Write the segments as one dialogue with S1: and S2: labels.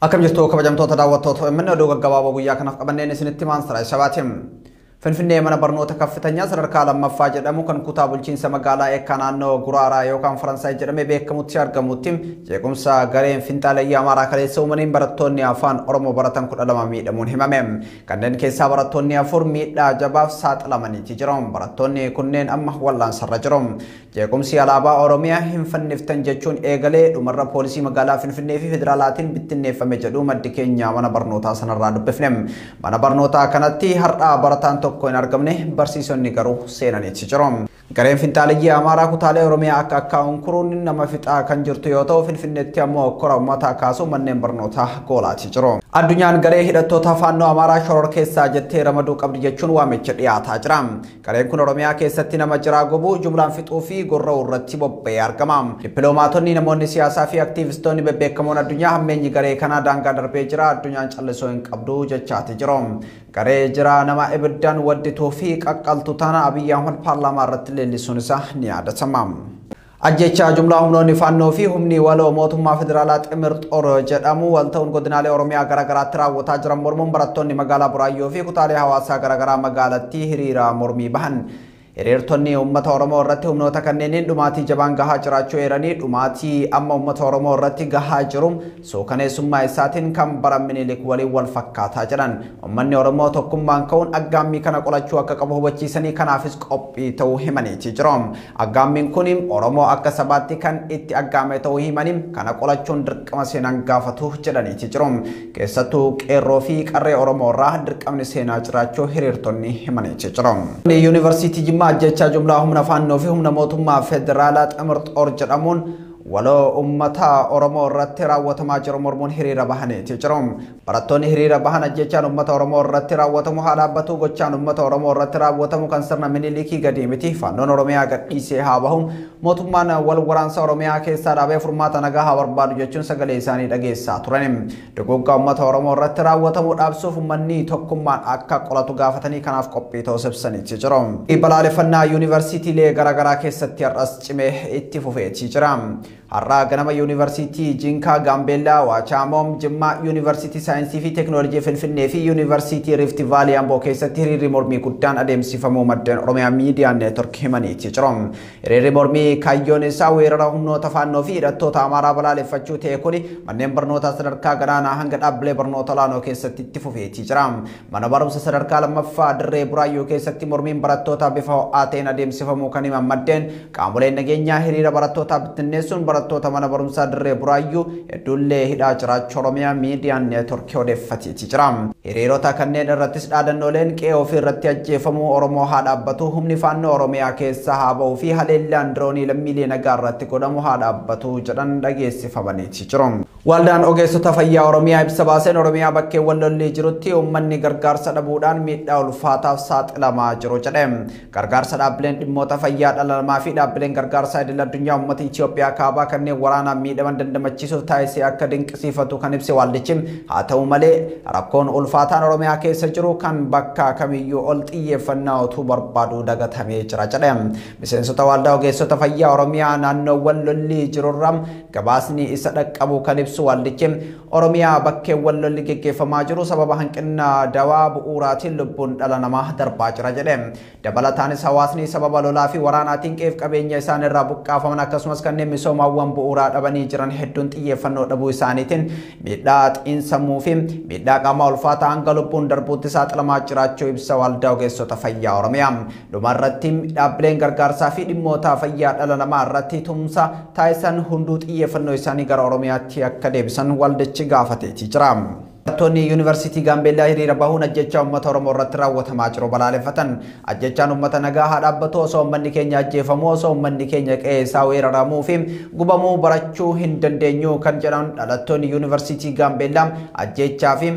S1: Akkam jirtu kabajamtoota daawwattoota OMN oduu gaggabaaboo guyyaa kanaaf qabanneen isinitti maansara Shabaatim. Finfinnee mana barnoota kaffitanya sadarkaa lammaffaa jedhamu kan kutaa bulchiinsa magaalaa Eekkaa naannoo Guraaraa yookaan Faransaay jedhamee beekamutti argamutti jeequmsa gareen finxaalayyaa Amaaraa kaleessa uumaniin barattoonni afaan Oromoo baratan 12 miidhamuun himame. Kanneen keessaa barattoonni 4 miidhaa jabaaf saaxilamaniiti jiru. Barattoonni kunneen amma wallaansarra jiru. Jeequmsi alaabaa Oromiyaa hin fanniftan jechuun eegalee dhumarra poolisii magaalaa Finfinnee fi federaalaatiin bittinneeffame jedhu maddi keenya mana barnootaa sanarraa dubbifne. Mana barnootaa kanatti har'aa barataan tokko hin argamne, barsiisonni garuu seenaniiti jiru. Gareen finxaalayyii Amaaraa kutaalee Oromiyaa akka akkaa'uun kuruun nama fixaa kan jirtu yoo ta'u, Finfinneetti ammoo kora uummataa kaasuu manneen barnootaa goolaati jiru. Addunyaan garee hidhattoota faannoo Amaaraa shoror keessaa jettee ramaduu qabdi jechuun waamicha dhiyaataa jira. Gareen kun Oromiyaa keessatti nama jiraa gubuu, jumlaan fixuu fi gorra'uu irratti bobba'ee argama. Dippiloomaatonni, namoonni siyaasaa fi aktiivistoonni bebbeekamoon addunyaa hammeenyi garee kanaa daangaa darbee jira, addunyaan callisoo hin qabdu jechaati jiru. Garee jiraa nama ibiddaan waddituu fi qaqqaltu tana Abiyyi Ahmad paarlaamaa irratti leellisuun isaa ni yaadatama. Ajjechaa jumlaa humnoonni faannoo fi humni waloo mootummaa federaalaa Ximir Xor jedhamu wal ta'uun godinaalee Oromiyaa garaagaraatti raawwataa jiran mormuun barattoonni magaalaa Buraayyoo fi kutaalee hawaasaa garaagaraa magaalattii hiriira mormii bahan. Hiriirtonni uummata Oromoo irratti humnoota kanneeniin dhumaatii jabaan gahaa jiraachuu eeranii, dhumaatii amma uummata Oromoo irratti gahaa jiru suukaneessummaa isaatiin kan bara Minilik waliin wal fakkaataa jedhan. Uummanni Oromoo tokkummaan ka'uun aggaammii kana qolachuu akka qabu hubachiisanii kanaafis qophii ta'uu himaniiti jiru. Aggaammiin kun Oromoo akka sabaatti kan itti aggaame ta'uu himanii kana qolachuun dirqama seenaan gaafatu jedhaniiti jiru. Keessattuu qeerroo fi qarree Oromoo irraa dirqamni seenaa jiraachuu hiriirtonni himaniiti jiru. Yuunivarsiitii Jimmaa ajjechaa jumlaa humna faannoo fi humna mootummaa federaalaa Ximir Xor jedhamuun waloo uummata Oromoo irratti raawwatamaa jiru mormuun hiriira bahaniiti jiru. Barattoonni hiriira bahan ajjechaan uummata Oromoo irratti raawwatamu haa dhaabbatu, gochaan uummata Oromoo irratti raawwatamu kan sirna Minilikii gadi miti, faannoon Oromiyaa gadhiisee haa bahu, mootummaan wal waraansa Oromiyaa keessaa dhaabee furmaata nagaa haa barbaadu jechuun sagalee isaanii dhageessaa turan. Duguggaa uummata Oromoo irratti raawwatamu dhaabsuuf uummanni tokkummaan akka qolatu gaafatanii kanaaf qophii ta'uu ibsaniiti jiru. Balaaleffannaa yuunivarsiitiilee garaagaraa keessatti har'as cimee itti fufeetii jira. Har'aa ganama yuunivarsiitii Jinkaa, Gaambeellaa, Waachaamoom, Jimmaa, Yuunivarsiitii Saayinsii fi Teekinooloojii Finfinnee fi Yuunivarsiitii Rift Vaalii Amboo keessatti hiriirri mormii guddaan adeemsifamuu maddeen Oromiyaa Miidiyaa Neetwork himaniiti jiru. Hiriirri mormii kaayyoon isaa weerara humnoota faannoo fi hidhattoota Amaaraa balaaleffachuu ta'e kuni manneen barnootaa sadarkaa gadaanaa hanga dhaabbilee barnoota olaanoo keessatti itti fufeetii jira. Mana barumsa sadarkaa lammaffaa Dirree Buraayyuu keessatti mormiin barattootaa bifa ho'aa ta'een adeemsifamuu kan himan maddeen, qaamoleen nageenyaa hiriira barattootaa bittinneessuun barattoota mana barumsaa Dirree Buraayyuu hedduullee hidhaa jiraachuu Oromiyaa Miidiyaan Neetworkii odeeffateeti jira. Hiriirota kanneen irrattis dhaadannooleen qe'ee ofii irratti ajjeefamuu Oromoo haa dhaabbatu, humni faannoo Oromiyaa keessaa haa ba'uu fi haleellaan diroonii lammiilee nagaa irratti godhamu haa dhaabbatu jedhan dhageessifamaniiti jiru. Waldaan ogeessota fayyaa Oromiyaa ibsa baaseen Oromiyaa bakkeewwan lolli jirutti uummanni gargaarsa dhabuudhaan miidhaa ulfaataaf saaxilamaa jiru jedhe. Gargaarsa dhaabbileen dhimmoota fayyaa dhala namaa fi dhaabbileen gargaarsaa idil addunyaa uummata Itoophiyaa kaabaa kanneen waraanaan miidhaman dandamachiisuuf taasise akka dinqisiifatu kan ibse waldichi, haa ta'u malee rakkoon ulfaataan Oromiyaa keessa jiru kan bakka kamiyyuu ol xiyyeeffannaa utuu barbaadu dagatamee jira jedhe. Miseensota waldaa ogeessota fayyaa Oromiyaa naannoowwan lolli jirurra gabaasni isa dhaqqabu kan ibsu waldichi, Oromiyaa bakkeewwan lolli geggeeffamaa jiru sababa hanqina dawaa bu'uuraatiin lubbuun dhala namaa darbaa jira jedhe. Dabalataanis hawaasni sababa lolaa fi waraanaatiin qe'eef qabeenya isaan irraa buqqaafaman akkasumas kanneen misoomaawwan bu'uuraa dhabanii jiran hedduun xiyyeeffannoo dhabuu isaaniitiin miidhaa xiinsammuu fi miidhaa qaamaa ulfaataa hanga lubbuun darbuutti saaxilamaa jiraachuu ibsa waldaa ogeessota fayyaa Oromiyaa. Dhumarratti dhaabbileen gargaarsaa fi dhimmoota fayyaa dhala namaa irratti tumsa taasisan hunduu xiyyeeffannoo isaanii gara Oromiyaatti akka deebisan waldichi gaafateeti jira. Barattoonni Yuunivarsiitii Gaambeellaa hiriira bahuun ajjechaa uummata Oromoo irratti raawwatamaa jiru balaaleffatan. Ajjechaan uummata nagaa haa dhaabbatu, osoo uummanni keenya ajjeefamuu, osoo uummanni keenya qe'ee isaa weeraramuu fi gubamuu barachuu hin dandeenyu kan jedhan dhalattoonni Yuunivarsiitii Gaambeellaa, ajjechaa fi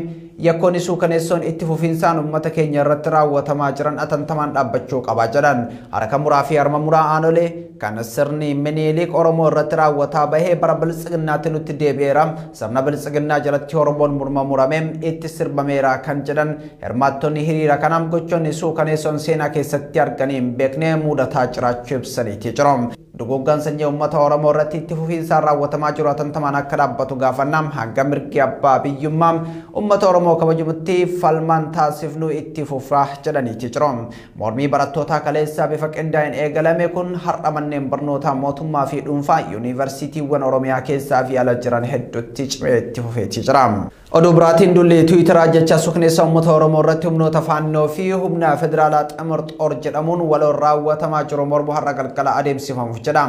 S1: yakkoonni suukaneessoon itti fufiinsaan uummata keenya irratti raawwatamaa jiran atantamaan dhaabbachuu qaba jedhan. Harka muraa fi harma muraa aanolee kan sirni Minilik Oromoo irratti raawwataa bahee bara biltsiginnaatti nutti deebi'eera. Sirna biltsiginnaa jalatti Oromoon murma muramee itti sirbameera kan jedhan hirmaattonni hiriira kanaaf gochoonni suukaneessoon seenaa keessatti arganii hin beekne mudataa jiraachuu ibsaniiti jiru. Duguuggaan sanyii uummata Oromoo irratti itti fufiinsaan raawwatamaa jiru hatantamaan akka dhaabbatu gaafannaa hanga mirgi abbaa biyyummaa uummata Oromoo kabajamutti falmaan taasifnu itti fufaa jedhaniiti jiru. Mormii barattootaa kaleessaa bifa qindaa'een eegalame kun har'a manneen barnootaa mootummaa fi dhuunfaa yuunivarsiitiiwwan Oromiyaa keessaa fi ala jiran hedduutti cimee itti fufeeti jira. Oduu biraatiin dulli Tiwiitaraa jecha sukneessa uummata Oromoo irratti humnoota faannoo fi humna federaalaa Xamar Xoor jedhamuun waloon raawwatamaa jiru mormu har'a galgala adeemsifamuuf jedha.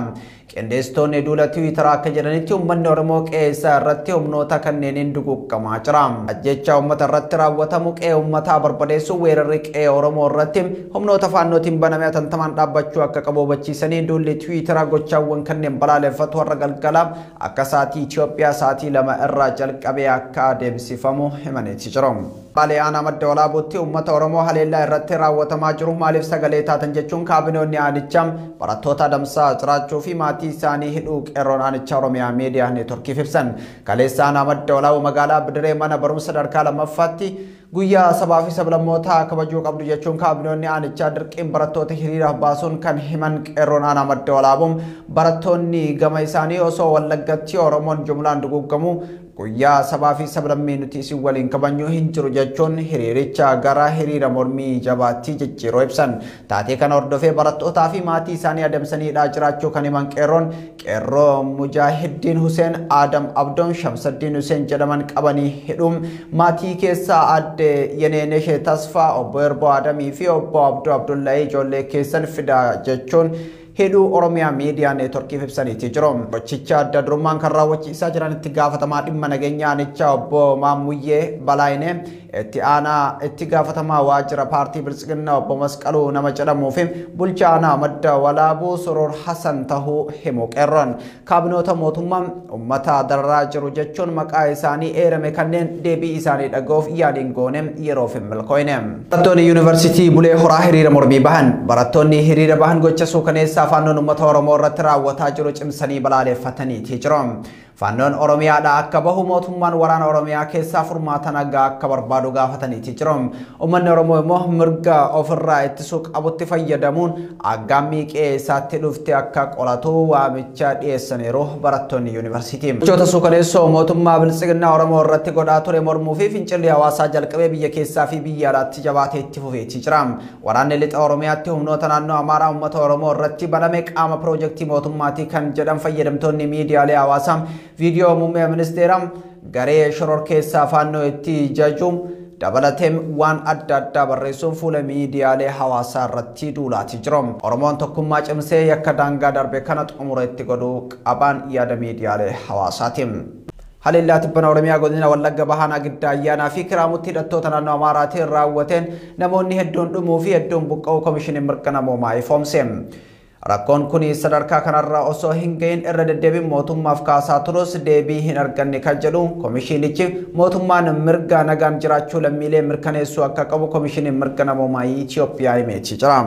S1: Qindeessitoonni duula Tiwiitaraa akka jedhanitti uummanni Oromoo qe'ee isaa irratti humnoota kanneeniin duguuggamaa jira. Ajjecha uummata irratti raawwatamu qe'ee uummataa barbadeessuun weerarri qe'ee Oromoo irratti humnoota faannootiin baname hatantamaan dhaabbachuu akka qabu hubachiisanii duulli Tiwiitaraa gochaawwan kanneen balaaleffatu har'a galgala akka sa'aatii Itoophiyaa sa'aatii 2 irraa jalqabee akka adeemsifamu himaniiti jiru. Baalee aanaa madda walaabuutti uummata Oromoo haleellaa irratti raawwatamaa jiru maaliif sagalee taatan jechuun kaabinoonni aanichaa barattoota adamsaa jiraachuu fi maatii isaanii hidhuu qeerroon aanichaa Oromiyaa miidiyaa neetworkiif ibsan. Kaleessa aanaa madda walaabuu magaalaa Bidiree mana barumsa sadarkaa lammaffaatti guyyaa sabaa fi sablammootaa kabajuu qabdu jechuun kaabinoonni aanichaa dirqiin barattoota hiriiraaf baasuun kan himan qeerroon aanaa madda walaabuun barattoonni gama isaanii osoo Wallaggatti Oromoon jumlaan duguuggamu guyyaa sabaa fi sablammii nuti isin waliin kabajnu hin jiru jechuun hiriiricha gara hiriira mormii jabaatti jijjiiruu ibsan. Taatee kana hordofee barattootaa fi maatii isaanii adamsaniidhaa jiraachuu kan himan qeerroon qeerroo Mujaahidiin Huseen Adam Abdoon Shamsaddiin Huseen jedhaman qabanii hidhuun maatii keessaa adde Yeneeneshee Tasfaa obbo Erboo Adamii fi obbo Abduu Abdullahi ijoollee keessan fidaa jechuun hidhuu Oromiyaa miidiyaa neetworkiif ibsaniiti jiru. Gochicha adda durummaan kan raawwachiisaa jiran itti gaafatamaa dhimma nageenya aanichaa obbo Maammuyyee Balaayinee itti aanaa itti gaafatamaa waajjira paartii Biltsiginnaa obbo Masqaluu nama jedhamuu fi bulchaa aanaa madda walaabuu Soror Hasan tahuu himu qeerroon. Kaabinoota mootummaa uummata dararaa jiru jechuun maqaa isaanii eerame kanneen deebii isaanii dhaga'uuf yaaliin goone yeroof hin milkooyne. Barattoonni yuunivarsiitii Bulee Horaa hiriira mormii bahan. Barattoonni hiriira bahan gocha suukaneessaa faannoon uummata Oromoo irratti raawwataa jiru cimsanii balaaleffataniiti jiru. Faannoon Oromiyaadhaa akka bahu mootummaan waraana Oromiyaa keessaa furmaata nagaa akka barbaadu gaafataniiti jiru. Uummanni Oromoo immoo mirga ofirraa ittisuu qabutti fayyadamuun aggaammii qe'ee isaatti dhufte akka qolatu waamicha dhiyeessaniiru barattoonni yuunivarsiitii. Gochoota suukaneessoo mootummaa Biltsiginnaa Oromoo irratti godhaa ture mormuu fi fincilli hawaasaa jalqabee biyya keessaa fi biyya alaatti jabaatee itti fufeeti jira. Waraanni lixa Oromiyaatti humnoota naannoo Amaaraa uummata Oromoo irratti baname qaama piroojeektii mootummaatii kan jedhan fayyadamtoonni miidiyaalee hawaasaa viidiyoo muummee ministeera garee shoror keessaa faannoo itti jaju dabalateen waan adda addaa barreessuun fuula miidiyaalee hawaasaa irratti duulaati jiru. Oromoon tokkummaa cimsee yakka daangaa darbe kana xumura itti godhuu qabaan yaada miidiyaalee hawaasaati. Haleellaa tibbana Oromiyaa godina Wallagga Bahaa Giddaa Ayyaanaa fi Kiraamutti hidhattoota naannoo Amaaraatiin raawwateen namoonni hedduun dhumuu fi hedduun buqqa'uu Komishiniin Mirga Namoomaa ifoomse. Rakkoon kun sadarkaa kanarra osoo hin gahin irra deddeebiin mootummaaf kaasaa turus deebii hin arganne kan jedhu komishinichi mootummaan mirga nagaan jiraachuu lammiilee mirkaneessuu akka qabu Komishiniin Mirga Namoomaa Itoophiyaa himeeti jira.